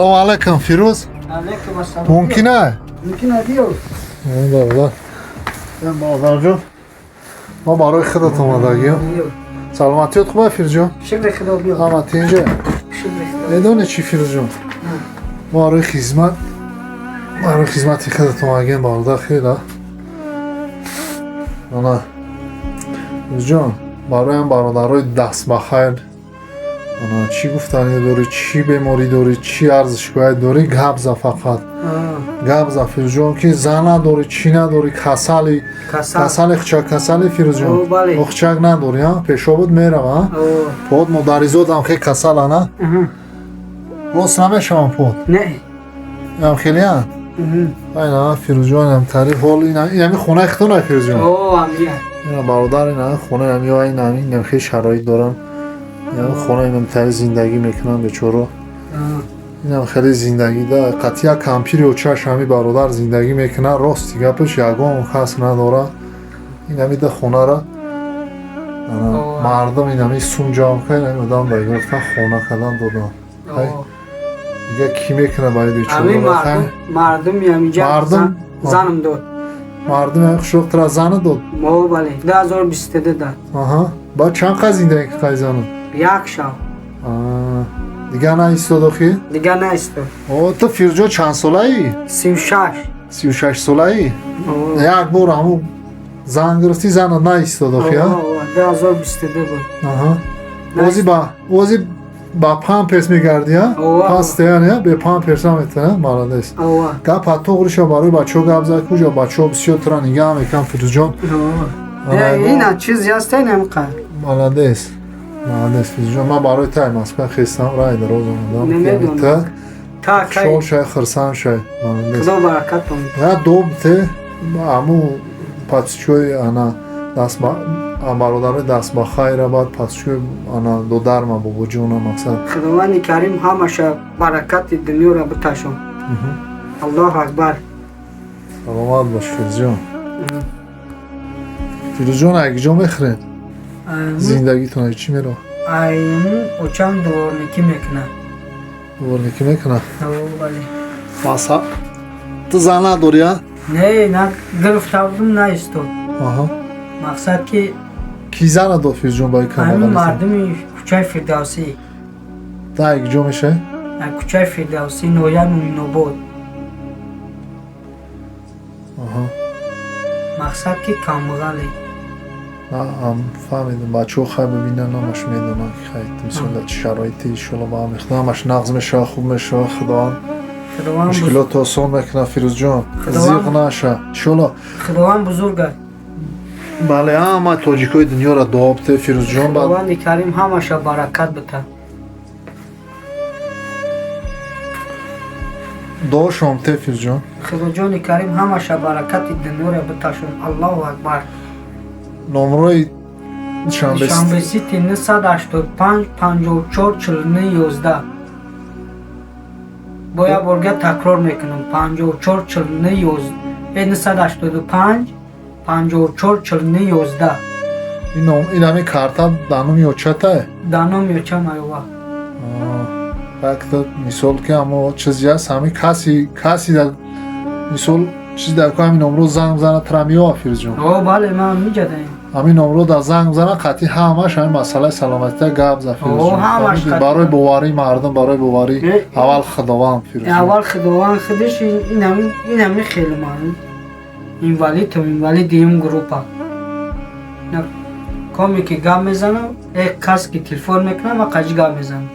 Салому алайкум, Фирӯз. Алейкум ассалом. Мумкин а? Мумкин а, биё. Бародар, модарҷон, мо барои худат омадагием. Биё. Саломатиёт хуба, Фирӯзҷон? Шукри Худо, биё. Ҳама тинҷа? Шукри Худо. Медонӣ чӣ, Фирӯзҷон, мо барои хизмати худат омадагием, бародар. Хела ана, Фирӯзҷон, бароям бародарои дастбахайр, ана, чӣ гуфтанӣ дорӣ? Чӣ беморӣ дорӣ, чӣ арзу шикоят дорӣ, гап за, фақат гап за, Фирӯзҷон, ки зан надорӣ, чӣ надорӣ, касали. Касал. Касали, хчак касали, Фирӯзҷон? О, бале. Охчак надорӣ, а пешобуд мерава, а? О. Под модаризодам хе касала, на? Аҳа. Рост намешавам под? Не. Ам хелиан. Айна, Фирӯзҷонам, тари ҳол инами хонаи худтона, Фирӯзҷон? О, амия. Ина, бародар, ина хона ами, инами инам хе шароит дорам, инами хона, инам тари зиндагӣ мекунам, бечоро. Инам хеле зиндагӣ да, қатъия кампири очаш ҳами бародар зиндагӣ мекунад. Рости гапаш, ягон кас надора, инами да хонара, ана, мардум инами сум ҷамъ кард, инами одам да гирифтан, хона кардан додан. Ай, дига кӣ мекунад барои Ами. бечора? Мардум, мардуми амиҷа. Мардум? Занам дод. Мардум ҳами хушроқ тара зана дод? О, бале. 2022 дад. Аҳа, баъд чанд қад зиндагӣ кардӣ зану? Як шаб. Дига наистод охи? Дига наистод. О, ту, Фирӯзҷон, чанд солаӣ? 36. 36 солаӣ? О. Як бор ҳамун зан гирифтӣ, зана наистод охи, а? О, 2022 буд. Аҳа, ози ба памперс мегардӣ, а? О. Пастаян бе памперс наметавона, молодец. О. Гап туғриша барои бачаҳо гап зад, куҷо бачаҳо бисёр тура нигаҳ мекунанд, Фирӯзҷон. О. Ина чиз ҳаста, инам қад. Молодец, молодец, Фирӯзҷон. Ман барои тай Москва хестам, рай дароз омадам. Намедонам. Та Та кай. хушҳол шай, хурсанд шай, молодец. Худо баракатон. Я доб те аму патчои, ана, даст ба бародарои даст ба хайра, баъд патчои, ана, додарма, бобоҷона, мақсад. Худованди Карим ҳамаша баракати дунёро биташон. Аллоҳу акбар. Саломат бош, Фирӯзҷон. Фирӯзҷон, ай куҷо мехӯред, зиндагитон ай чӣ меро? Айму очам дворникӣ мекунад. Дворникӣ мекунад? О, бале. Маса, ту зан надорӣ, а? Не, на гирифта будум, наистод. Мақсад ки Кӣ зана дод, Фирӯзҷон, ба ҳамин камбағалӣ? Мардуми кӯчаи Фирдавсӣ. Та ай куҷо мешавӣ? Дар кӯчаи Фирдавсӣ, ноҳияи Муъминобод. Мақсад ки камбағале. Фаҳмидам, бачаҳо хай бибинанд, ҳамаш медонанд, ки хай, мисол, дар чӣ шароите. Иншолло, ба ҳам худо ҳамаш нағз мешавад, хуб мешавад, Худованд Худованд мушкилотро осон мекунад, Фирӯзҷон. Худованд Зиқ наша, иншолло. Худованд бузург аст. Бале, ҳама тоҷикои дунёро дуо бите, Фирӯзҷон, баъд Худованди Карим ҳамаша баракат бита. Дуо шом те, Фирӯзҷон. Худоҷони Карим ҳамаша баракати дунёро биташон. Аллоҳу акбар. Номрои Душанбе? Душанбе Сити 985 54 49 11. Бо як борга такрор мекунам: 54 49 11, 985 54 49 11. Ин ном, ин ҳамин карта дар номи очатае? Дар номи очам, айва. Якта мисол ки ҳамо чизи аст, ҳамин каси дар мисол чизи дар ку, ҳамин номро занг зана, тра меёва, Фирӯзҷон? О, бале, ман миҷадаем. Ҳамин номро дар занг зана, қатъи ҳамаш ҳамин масъалаи саломатия гап за, Фирӯзҷон. О, ҳамаш Фаҳмидӣ? қатъи. Барои боварии мардум, барои боварӣ. Аввал Худованд, Фирӯзҷон. Аввал Худованд худиш. Инами хеле ман инвалидам, инвалид дуюм группа. Коме ки гап мезанам, кас ки телефон мекунам, ман қаҷи гап мезанам.